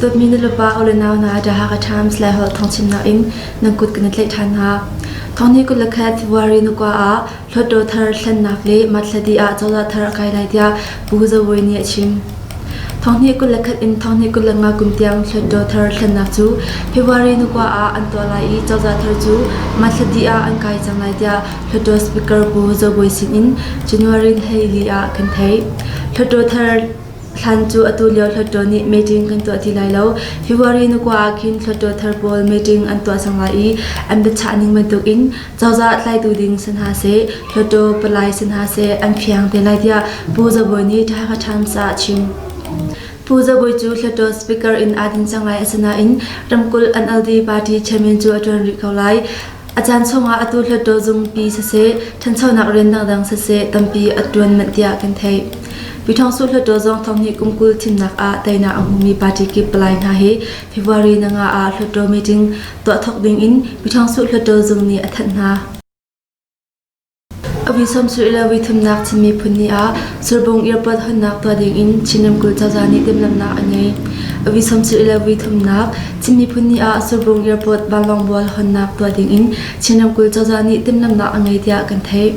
Dawtmi nulepa u le nau hna, The Hakha Times Laiholh thawngchimnak in nan kut kan i tlaih ṭhan hna. Thawngni 21 February ni kua ah Hluttaw thar thlennak le Mathladi ah cozah thar a kai lai tiah Pu Zo Bawi nih a chim. Thonghnih 21 in thonghnih 25 kum tiang Hluttaw thar thlennak cu February ni kua ah an tuah lai i cozah thar cu Mathladi ah an kai cang lai tiah Hluttaw Speaker Pu Zo Bawi sin in January 14 ah kan theih. Hluttaw thar Hlan cu atu lio Hluttaw nih meeting kan tuah ti lai lo. February ni kua ah khin Hluttaw thar pawl meeting an tuah cang lai i an biachah ning bantukin cozah tlaitu ding si hna seh, Hluttaw palai si hna seh an fiang te lai tiah Pu Za Bawi nih The Hakha Times ah a chim. Pu Za Bawi cu Hluttaw Speaker in aa din cang lai asinain ramkulh NLD party chairman cu a ṭuan rih ko lai. A caan chungah atu Hluttaw zungpi siseh, ṭhanchonak rian dangdang siseh tampi a ṭuan manh tiah kan theih. Pyithawngsuh Hluttaw zong thonghnih kum 20 thimnak ah teinak a hmumi party kip palai hna hi February 5 ah Hluttaw meeting tuah thawk dingin Pyithawngsuh Hluttaw zung nih a thanh hna. A vi sawmsarih le vithumnak Chin Miphun Ni ah Surbung Airport honnak tuah dingin Chin ramkulh cozah nih timhlamhnak a ngei. A vi sawmsarih le vithumnak Chin Miphun Ni ah Surbung Airport vanlawng bual honnak tuah dingin Chin ramkulh cozah nih timhlamhnak a ngei tiah kan theih.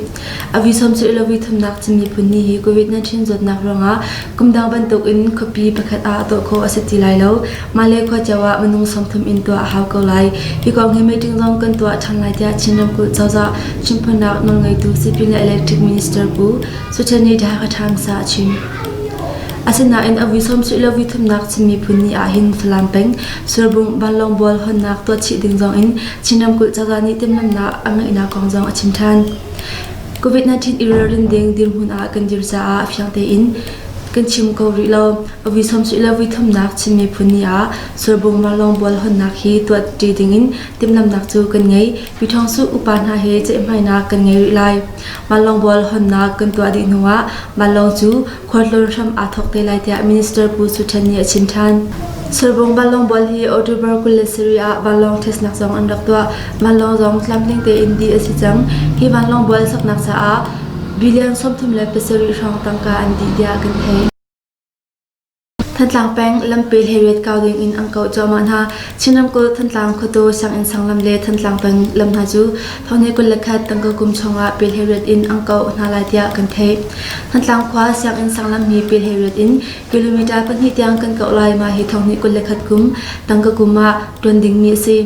A vi sawmsarih le vithumnak Chin Miphun Ni hi COVID-19 zawtnak ruangah kum dang bantukin khuapi pakhat ah tuah khawh a si ti lai lo. Mah le khua cio ah minung 30 in tuah a hau ko lai. Hi kong hi meeting zong kan tuah ṭhan lai tiah Chin ramkulh cozah Chimphunak nawlngeitu Sipin le Electric Minister Pu Suchani Dhakathamsa a chim. Asinain a vui sawmsarih le vui thumnak Chin miphun ni ahhin Falam peng Surbung vanlawng bual honnak tuah chih ding zong in Chin ramkulh cozah nih timhlamhnak a ngeihnak kong zong a chim ṭhan. COVID-19 i ralrin ding dirhmun ah kan dir caah fiang tein kan chim ko rih lo. A vui sawmsarih le vui thumnak Chin miphun ni ah Surbung vanlawng bual honnak hi tuah ṭi dingin timhlamhnak cu kan ngei. Pyithawngsuh upa hna he ceihmainak kan ngei rih lai. Vanlawng bual honnak kan tuah dih hnuah vanlawng cu khualtlawn hram aa thawk te lai tiah Minister Pu Su Ṭhen nih a chim ṭhan. Surbung vanlawng bual hi October 27 ah vanlawng testnak zong an rak tuah. Vanlawng zong tlamtling tein dih a si cang. Hi vanlawng bual saknak caah billion 37 hrawng tangka an dih tiah kan theih. Thantlang peng lampi hleiriat kau ding in an kauh cuahmah hna. Chin ramkulh Thantlang khuatu sianginn sanglam le Thantlang peng lam hna cu thonghnih 21 tangka kum chungah pe hleiriat in an kauh hna lai tiah kan theih. Thantlang khua sianginn sanglam hi pe hleiriat in kilometer pahnih tiang kan kauh lai mah hi thonghnih 21 kum tangka kum ah tuan dingmi a si.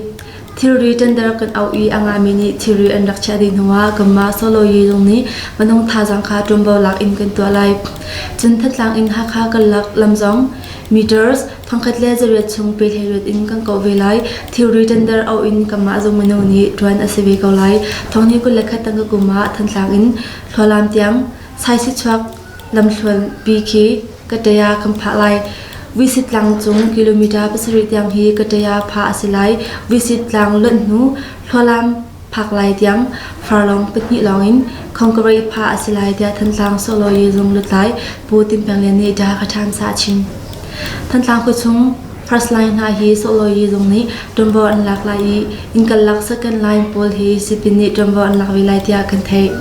Thilri tender kan auh i a ngami nih thilri an rak chiah dih hnuah kanmah solo ye zong nih minung thazaang kha ṭuanvo lak in kan tuah lai. Cun Thantlang in Hakha kan lak lam zong meters 1800 chung pe hleiriat in kan kauh ve lai. Thilri tender auh in kanmah zong minung nih ṭuan a si ve ko lai. Thonghnih 21 tangka kum ah Thantlang in Thlualam tiang Saisichuak lamthluan pi khi Kataya kan phah lai. Visit tlang cung kilometer pasarih tiang hi Kataya phah a si lai. Visit tlang lonh hnu Thlualam phak lai tiang farlong pahnih lawng in concrete phah a si lai tiah Thantlang Sawlawi zung lutlai Pu Tin Peng Lian nih The Hakha Times ah a chim. Thantlang khuachung first line hna hi Sawlawi zung nih ṭuanvo an lak lai i innka lak second line pawl hi sipin nih ṭuanvo an lak ve lai tiah kan theih.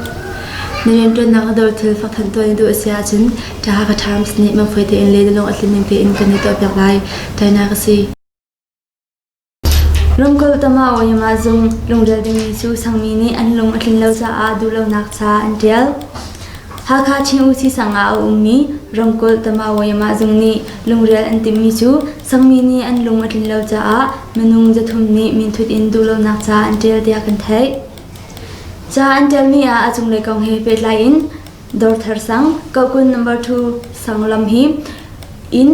Na rianṭuannak na dawr thil fakthanh tuah na duh a si ahcun The Hakha Times nih mangfai tein le na lung a tlin ning tein kan i tuahpiak lai. Tainak a si. Ramkulh Tama Oyama zung lungrial dingmi cu sangmi nih an lung a tlin lo caah duhlonak ca an ṭial. Hakha Chin Usi sang ah a ummi ramkulh Tama Oyama zung nih lungrial an timhmi cu sangmi nih an lung a tlin lo caah minung 300 nih minthut in duhlonak ca an ṭial tiah kan theih. Ca an ṭialmi ah a cunglei kong he pehtlai in Dawrthar sang, Kohkun number 2 sang lam hi inn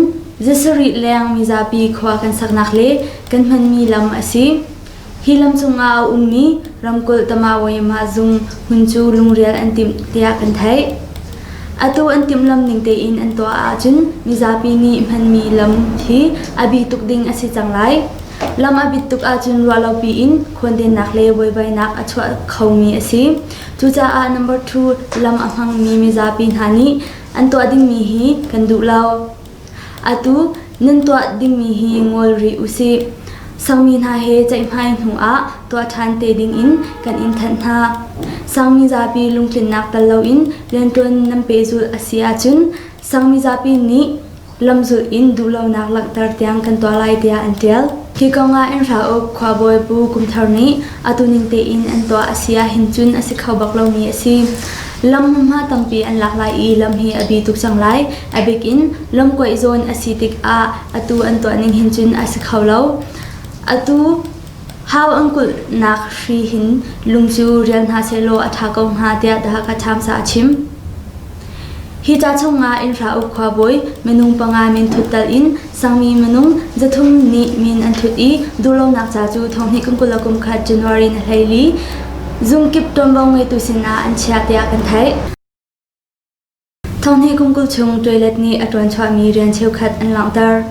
zasarih leng mizapi khua kan saknak le kan hmanmi lam a si. Hi lam cungah a ummi ramkulh Tamawayama zung hmun cu lungrial an timh tiah kan theih. Atu an timhlam ning tein an tuah ahcun mizapi nih hmanmi lam hi a bi tuk ding a si cang lai. Lam a bit tuk ahcun ruahlopi in khawndennak le buaibainak a chuah khomi a si. Cucaah number two lam a hmangmi mizapi hna nih an tuah dingmi hi kan duh lo. Atu nan tuah dingmi hi ngol rih usih. Sangmi hna he ceihmai hnu ah tuah ṭhan te dingin kan in thanh hna. Sangmi zapi lungtlinnak tel loin rianṭuan nan pehzulh a si ahcun sangmi zapi nih lamzulh in duhlonak langhter tiang kan tuah lai tiah an ṭial. Hi kong ah Innhrauk khuabawi Pu Kum Thar nih atu ning tein an tuah a si ahhin cun a si kho bak lomi a si. Lam hmunhma tampi an lak lai i lam hi a bi tuk cang lai. A bik in lamkuaih zawn a si tikah atu an tuah ning hin cun a si kho lo. Atu hau an kulhnak hri hin lung cu rial hna sehlaw a ṭha ko hnga tiah The Hakha Times ah a chim. Hi ca chungah Innhrauk khuabawi minung panga min thut tal in sangmi minung 300 nih min an thut i duhlonak ca cu thonghnih kum 21 January ni 14 zungkip ṭuanvo ngeitu sinah an chiah tiah kan theih. Thonghnih kum 20 chung toilet nih a ṭuanchuahmi rian cheukhat an langhter.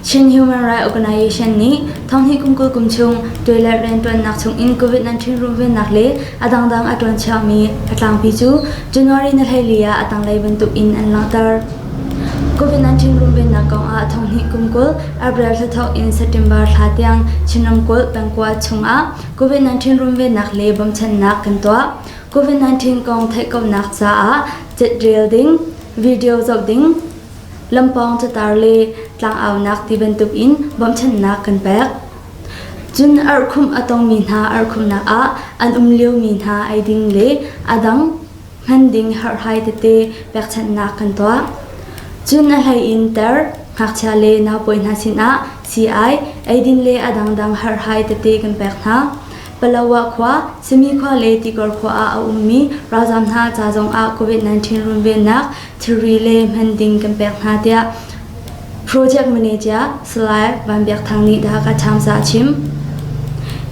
Chin Human Rights Organization nih thonghnih kum 20 kum chung toilet rianṭuannak chungin COVID-19 runvennak le a dangdang a ṭuanchuahmi a tlangpi cu January ni 14 ah a tanglei bantuk in an langhter. COVID-19 runvennak kongah thonghnih kum 20 April thla thawk in September thla tiang Chin ramkulh pengkua chungah COVID-19 runvennak le bawmchannak kan tuah. COVID-19 kong theih kauhnak caah cetrel ding, video zoh ding, lampawng catar le tlangaunak ti bantuk in bawmchannak kan pek. Cun arhkhumh a tongmi hna arhkhumhnak ah an um liomi hna ei ding le a dang hman ding herhhai tete pekchanhnak kan tuah. Cun a hlei in ter, ngakchia le naupawi hna sinah sii-ai, eidin le a dangdang herhhai tete kan pek hna. Palawa khua, Simi khua le Tikor khua ah a ummi ralzaam hna ca zongah COVID-19 runvennak thilri le hman ding kan pek hna tiah Project Manager Salai Van Biak Thang nih The Hakha Times ah a chim.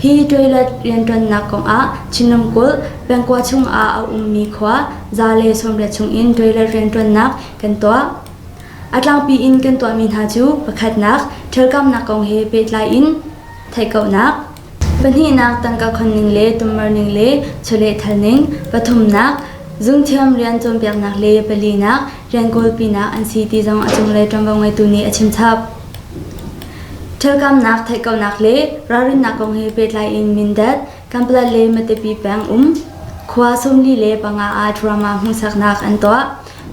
Hi toilet rianṭuannak kongah Chin ramkulh pengkua chungah a ummi khua 180 chungin toilet rianṭuannak kan tuah. A tlangpi in kan tuahmi hna cu pakhatnak, ṭhialkamnak kong he pehtlai in theihkauhnak, Pahnihnak tangka khonning le tummerning le chawlehthal ning, pathumnak zungthiam rian cawnpiaknak le palinak rian kawlpinak an si ti zong a cunglei ṭuanvo ngeitu nih a chimchap. Ṭhialkamnak theihkauhnak le ralrinnak kong he pehtlai in Mindat, Kanpalet le Matupi peng um khua 45 ah drama hmuhsaknak an tuah.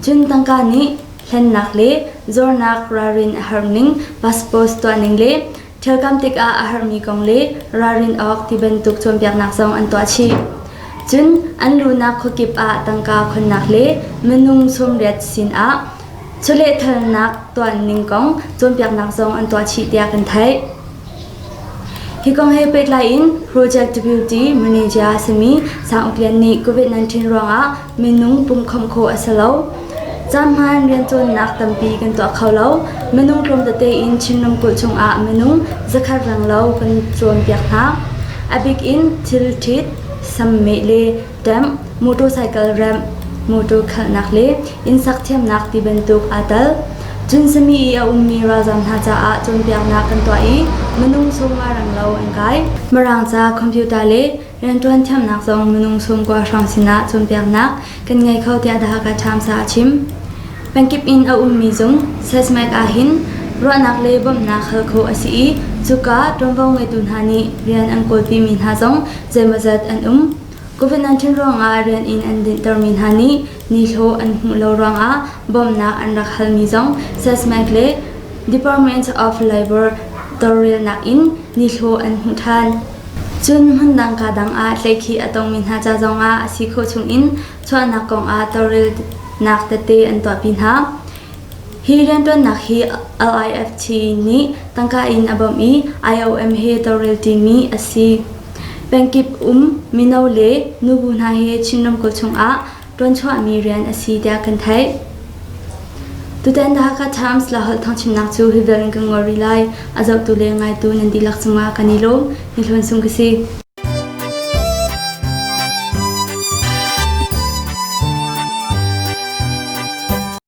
Cun tangka nih hlennak le zornak ralrin a harning, passport tuahning le Ṭhialkam tikah a harmi kong le ralrin awk ti bantuk cawnpiaknak zong an tuah chih. Cun an luhnak khuakip ah tangka khonnak le minung 80 sinah chawlehthalnak tuah ning kong cawnpiaknak zong an tuah chih tiah kan theih. Hi kong he pehtlai in Project Deputy Manager a simi Sang Uk Lian nih COVID-19 ruangah minung pumhkhawmh khawh a si lo. Caanhmaan riancawnnak tampi kan tuah kho lo. Minung tlawm tete in Chin ramkulh chungah minung 100 renglo kan cawnpiak hna. A bik in thil ṭhit, sammeh le ṭemh, motorcycle remh, motor khalhnak le innsak thiamnak ti bantuk aa tel. Cun sami i a ummi ralzaam hna caah cawnpiaknak kan tuah i minung 50 renglo an kai. Mirang ca, computer le Rianṭuan thiamnak zong minung 90 hrawng sinah cawnpiaknak kan ngei kho tiah The Hakha Times ah a chim. Pengkip in a ummi zung SESMEC ahhin ruahnak le bawmhnak hal khawh a si i cuka ṭuanvo ngeitu hna nih rian an kawlpimi hna zong zeimawzat an um. COVID-19 ruangah rian in an dinhtermi hna nih nihlawh an hmuh lo ruangah bawmhnak an rak halmi zong SESMEC le Department of Labor tawlrelnak in nihlawh an hmuh ṭhan. Cun hmundang kaa dang ah tlaihkhih a tongmi hna ca zongah a si khawh chungin chuahnak kongah tawlrelnak tete an tuahpi hna. Hi rianṭuannak hi LIFT nih tangka in a bawmh i IOM he tawlrel ṭimi a si. Pengkip um mino le nubu hna he Chin ramkulh chungah ṭuanchuahmi rian a si tiah kan theih. Tutan The Hakha Times Laholh thawngchimnak cu hi vial in kan ngol rih lai. A zohtu le ngaitu nan dihlak cungah kan i lawm. Ni Hlawn Sung ka si.